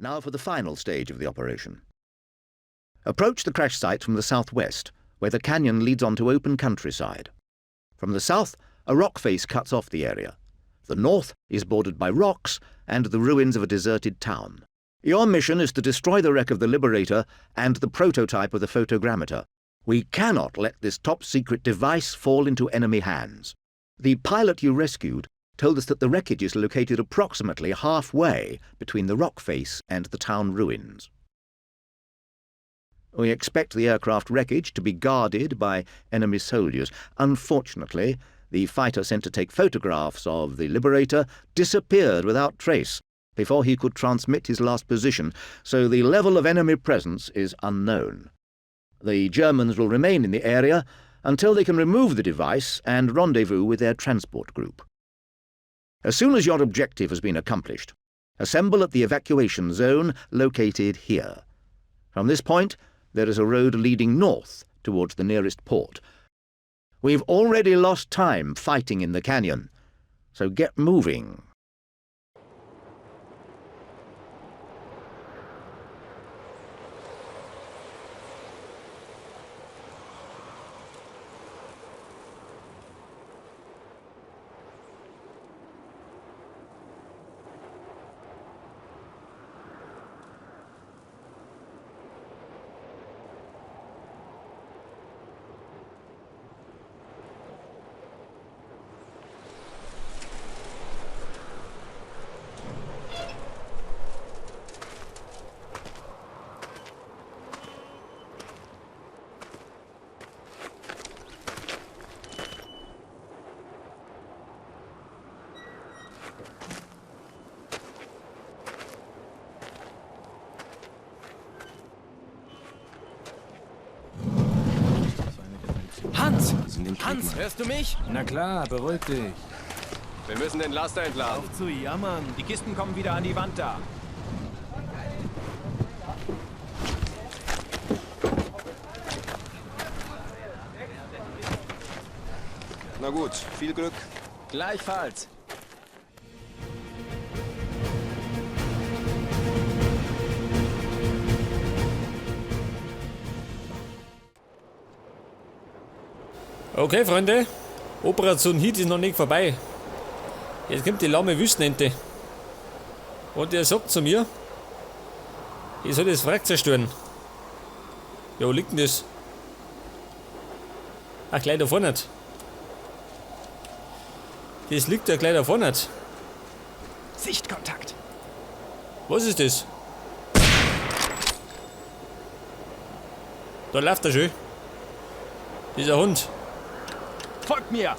Now for the final stage of the operation. Approach the crash site from the southwest, where the canyon leads onto open countryside. From the south, a rock face cuts off the area. The north is bordered by rocks and the ruins of a deserted town. Your mission is to destroy the wreck of the Liberator and the prototype of the photogrammeter. We cannot let this top-secret device fall into enemy hands. The pilot you rescued told us that the wreckage is located approximately halfway between the rock face and the town ruins. We expect the aircraft wreckage to be guarded by enemy soldiers. Unfortunately, the fighter sent to take photographs of the Liberator disappeared without trace before he could transmit his last position, so the level of enemy presence is unknown. The Germans will remain in the area until they can remove the device and rendezvous with their transport group. As soon as your objective has been accomplished, assemble at the evacuation zone located here. From this point, there is a road leading north towards the nearest port. We've already lost time fighting in the canyon, so get moving. Hans! Hans, hörst du mich? Na klar, beruhig dich. Wir müssen den Laster entladen. Auf zu jammern. Die Kisten kommen wieder an die Wand da. Na gut, viel Glück. Gleichfalls. Okay, Freunde, Operation Heat ist noch nicht vorbei. Jetzt kommt die lahme Wüstenente. Und er sagt zu mir, ich soll das Wrack zerstören. Ja, wo liegt denn das? Ach, gleich da vorne. Das liegt ja gleich da vorne. Sichtkontakt. Was ist das? Da läuft er schön. Dieser Hund. Folgt mir.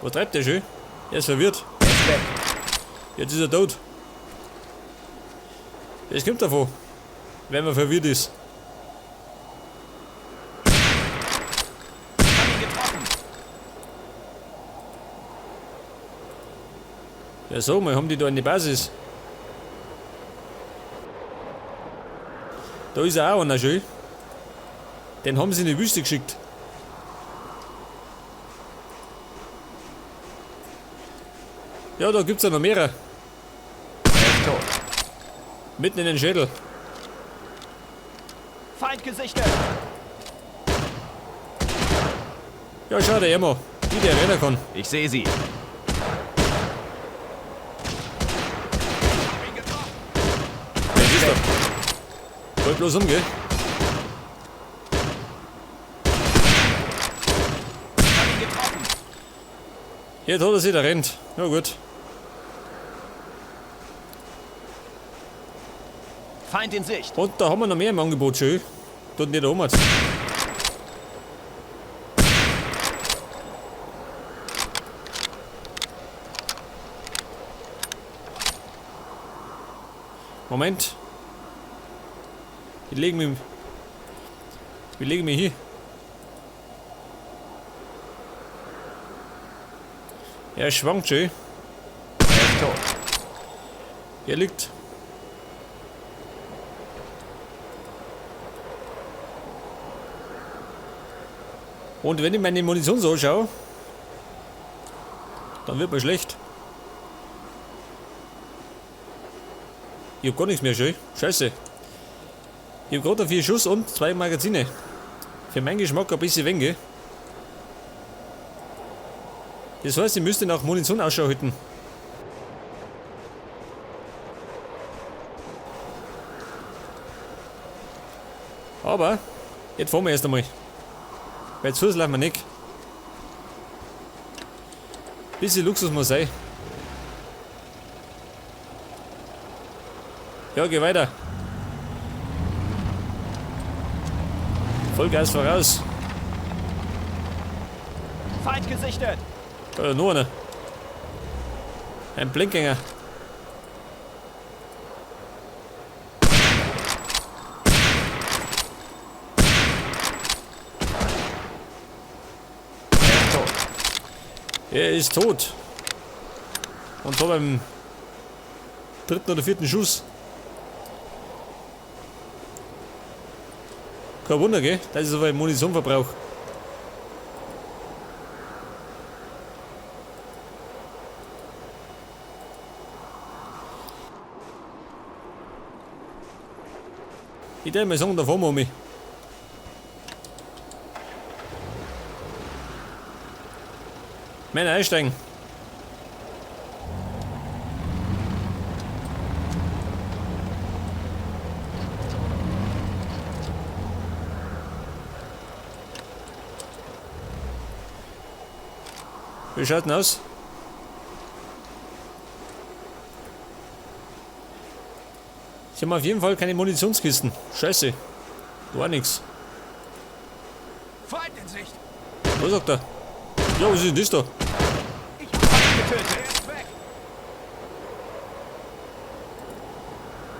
Wo treibt der schön? Er ist verwirrt. Er ist weg. Jetzt ist er tot. Das kommt davon, wenn man verwirrt ist. Hab ihn getroffen. Ja, so, mal haben die da eine Basis. Da ist er auch einer schön. Den haben sie in die Wüste geschickt. Ja, da gibt's ja noch mehrere. Er ist tot. Mitten in den Schädel. Feind gesichtet. Ja, schau der Emo, wie der rennen kann. Ich sehe sie. Wer ist da? Wollt bloß um, gell? Hab ihn getroffen. Jetzt hat er sich da rennt. Ja gut. Feind in Sicht. Und da haben wir noch mehr im Angebot, schön. Tut nicht um. Moment. Ich lege mich, hier. Er schwankt schön. Er ist tot. Er liegt. Und wenn ich meine Munition so anschaue, dann wird mir schlecht. Ich hab gar nichts mehr, schön. Scheiße. Ich hab gerade 4 Schuss und 2 Magazine. Für meinen Geschmack ein bisschen wenig. Das heißt, ich müsste nach Munition Ausschau halten. Aber jetzt fahren wir erst einmal. Weil zu Fuß laufen wir nicht. Bisschen Luxus muss sein. Ja, geh weiter. Vollgas voraus. Feind gesichtet. Nur einer. Ein Blindgänger. Er ist tot. Und zwar beim 3. oder 4. Schuss. Kein Wunder, gell? Das ist aber ein Munitionverbrauch. Ich darf mal sagen, da fahren wir um mich. Männer einsteigen. Wie schaut denn aus? Ich hab auf jeden Fall keine Munitionskisten. Scheiße. War nix. Feind in Sicht. Was sagt er? Ja, was ist denn das da? Ich hab Feind getötet. Er ist weg.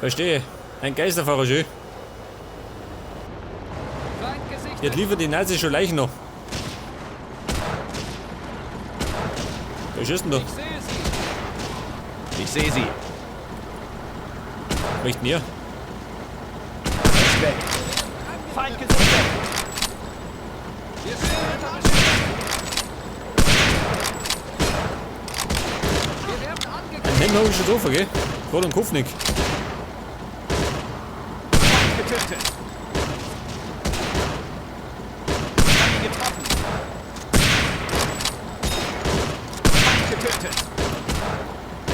Verstehe. Ein Geisterfahrer, schön. Feind gesichtet. Jetzt liefern die Nazis schon Leichen noch. Wer schießt denn da? Ich sehe sie. Ich sehe sie. Möchten ihr? Ist weg. Feind gesichtet. Wir werden Wir werden angegriffen. Einen Helm hab ich schon drauf, gell? Gerade einen Kopfnick. Feind getötet. Hab ihn getroffen. Feind getötet.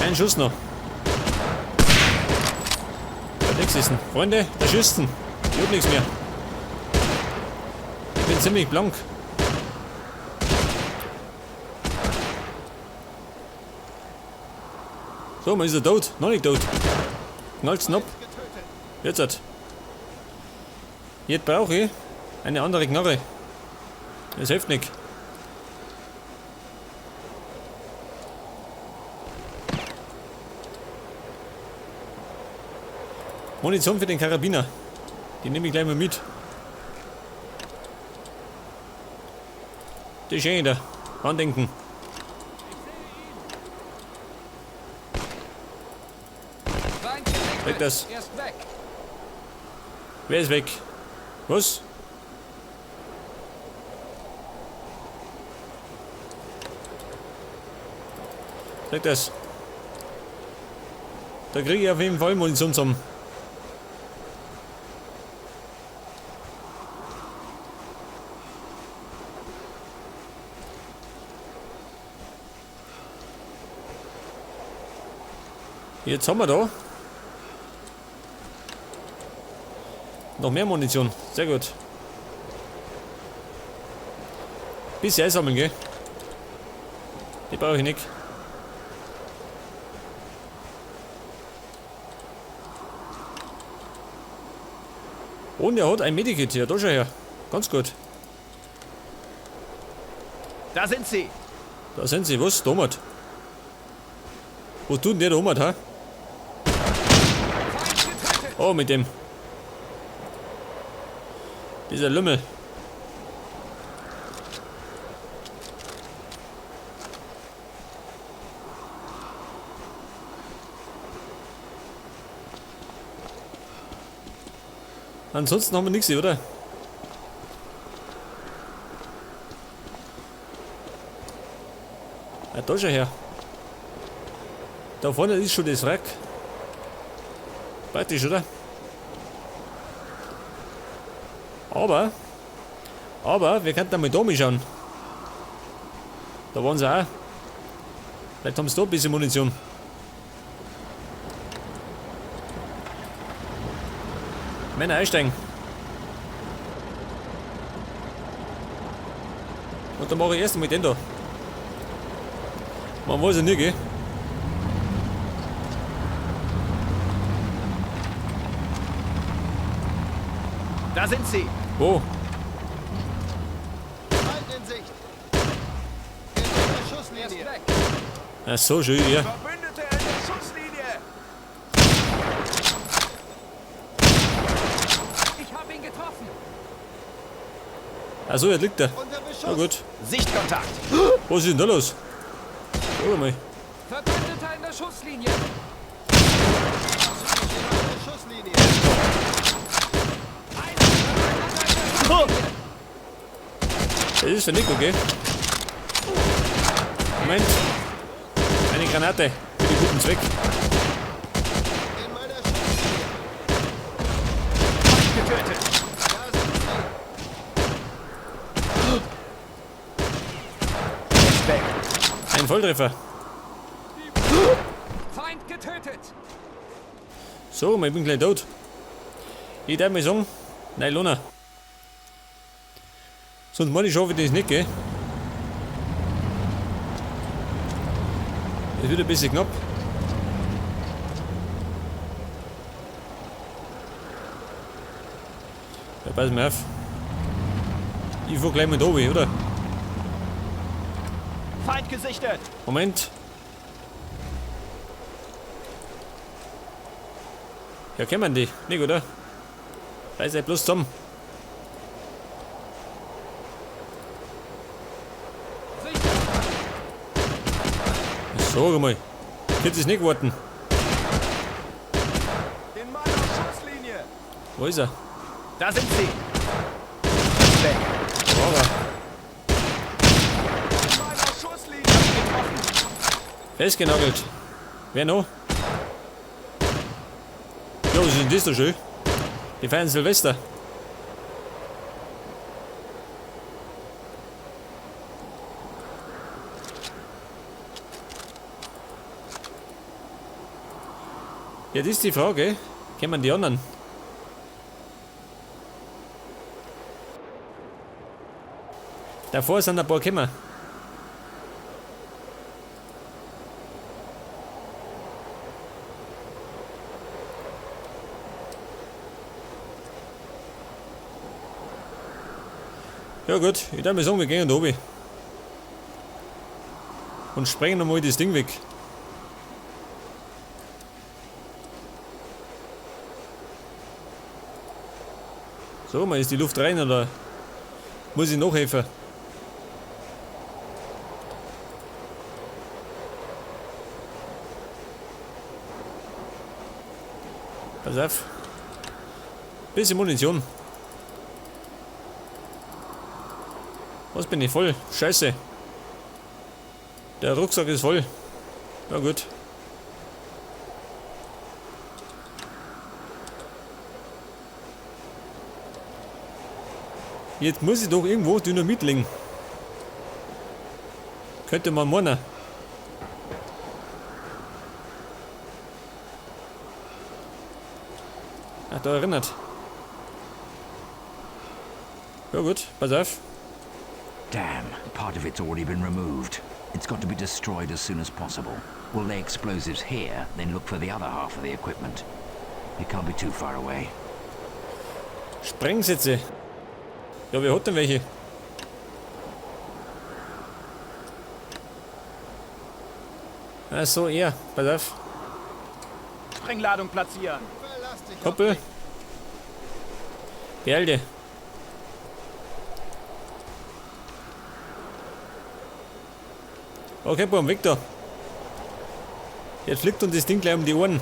Ein Schuss noch. Der nächste ist ein. Freunde, der Schüssen. Ich hab nichts mehr. Ich bin ziemlich blank. So, man ist er tot. Noch nicht tot. Knallt's ab. Jetzt hat. Jetzt brauche ich eine andere Knarre. Das hilft nicht. Munition für den Karabiner. Die nehme ich gleich mal mit. Die schenke ich da. Andenken. Weg das. Er ist weg. Wer ist weg? Was? Sag das. Da kriege ich auf jeden Fall Munition zusammen. Jetzt haben wir da noch mehr Munition. Sehr gut. Bisschen einsammeln, gell? Die brauche ich nicht. Und er hat ein Medikit hier. Da schau her. Ganz gut. Da sind sie. Da sind sie. Was? Domat. Was tut denn der da oben, ha? Oh, mit dem. Dieser Lümmel. Ansonsten haben wir nichts, oder? Ja, da schau her. Da vorne ist schon das Wrack. Praktisch, oder? Aber wir könnten einmal da mal schauen. Da waren sie auch. Vielleicht haben sie da ein bisschen Munition. Männer einsteigen. Und dann mache ich erst einmal den da. Man weiß ja nie, gell? Da sind sie. Wo? Feind in Sicht. In der Schusslinie. Weg. Ach so, schön, ja. Verbündete in der Schusslinie. Ich habe ihn getroffen. Ach so, jetzt liegt er. Unter Beschuss. Na gut. Sichtkontakt. Was ist denn da los? Schau mal. Verbündeter in der Schusslinie. In der Schusslinie. Das ist für Nico, gell? Moment. Eine Granate. Für den guten Zweck. In meiner Schusslinie. Feind getötet. Da sind sie. Ist weg. Ein Volltreffer. Feind getötet. So, ich bin gleich tot. Ich darf mal sagen, nein, Lona. Sonst meine ich schaffe ich das nicht, gell? Das wird ein bisschen knapp. Ja, pass mal auf. Ich fahr gleich mal da runter, oder? Feind gesichtet. Moment. Ja, kennen die? Nicht, oder? Reiß euch bloß zusammen. Sag mal. Könnt ihr es nicht warten? In meiner Schusslinie. Wo ist er? Da sind sie. Ist weg. Da war er. In meiner Schusslinie. Getroffen. Festgenagelt. Wer noch? Ja, was ist denn das da schön? Die feiern Silvester. Ja, das ist die Frage. Kommen die anderen? Davor sind ein paar gekommen. Ja gut, ich darf mal sagen, wir gehen da oben. Und sprengen nochmal das Ding weg. So, mal ist die Luft rein oder muss ich noch helfen? Pass auf. Bisschen Munition. Was bin ich voll? Scheiße. Der Rucksack ist voll. Na gut. Jetzt muss ich doch irgendwo Dynamit legen. Könnte man meinen. Ach, da erinnert. Ja gut, pass auf. Damn, part of it's already been removed. It's got to be destroyed as soon as possible. We'll lay explosives here, then look for the other half of the equipment. It can't be too far away. Sprengsätze. Ja, wer hat denn welche? Ach so, er. Pass auf. Sprengladung platzieren. Kumpel. Beeil dich. Okay, Baum, weg da. Jetzt fliegt uns das Ding gleich um die Ohren.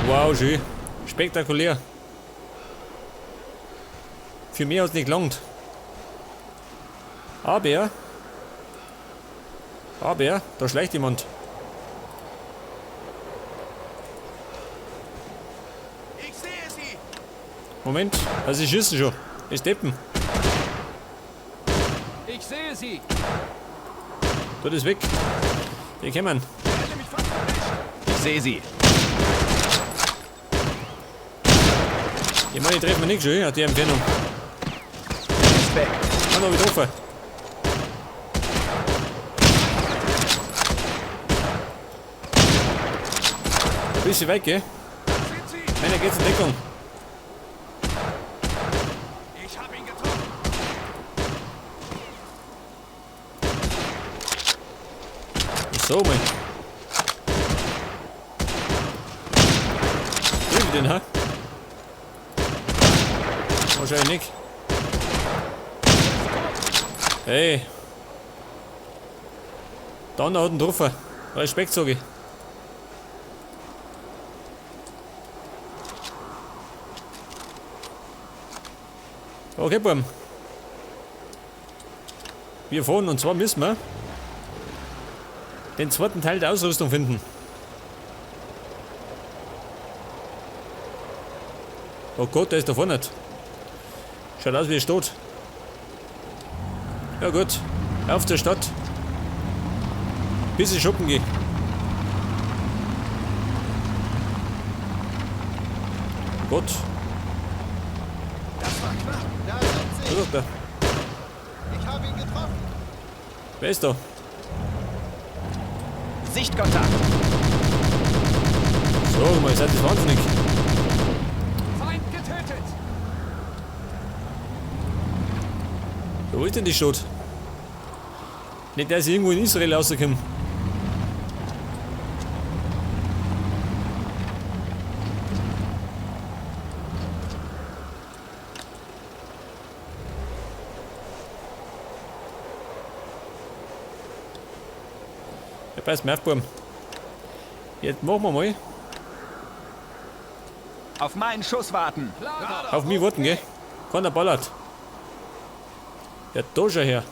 Wow, schön. Spektakulär. Für mehr hat es nicht gelangt. Aber, da schleicht jemand. Ich sehe sie. Moment, also sie schießen schon. Die Steppen. Ich sehe sie. Dort ist weg. Die kommen. Ich sehe sie. Ich meine, die treffen wir nicht schon, die Entfernung. Ist weg. Ah, noch getroffen. Ein bisschen weg, gell? Männer, geht's in Deckung. Ich hab ihn getroffen. So, mein. Wie denn, ha? Wahrscheinlich nicht. Hey. Der andere hat ihn getroffen. Respekt, sag ich. Okay, Buben. Wir fahren, und zwar müssen wir den zweiten Teil der Ausrüstung finden. Oh Gott, der ist da vorne. Schaut aus wie ein Stadt. Ja gut, auf zur Stadt. Bis ich shoppen gehe. Oh Gott. Das war knapp. Da sind sie. Was ist da? Ich habe ihn getroffen. Wer ist da? Sichtkontakt. So, mal, ihr seid das wahnsinnig. Feind getötet. Ja, wo ist denn die Stadt? Nicht, dass ich irgendwo in Israel rauskomme. Ja, pass mal auf, Buben. Jetzt machen wir mal. Auf meinen Schuss warten. Auf mich warten, gell? Keiner ballert. Ja, da schau her.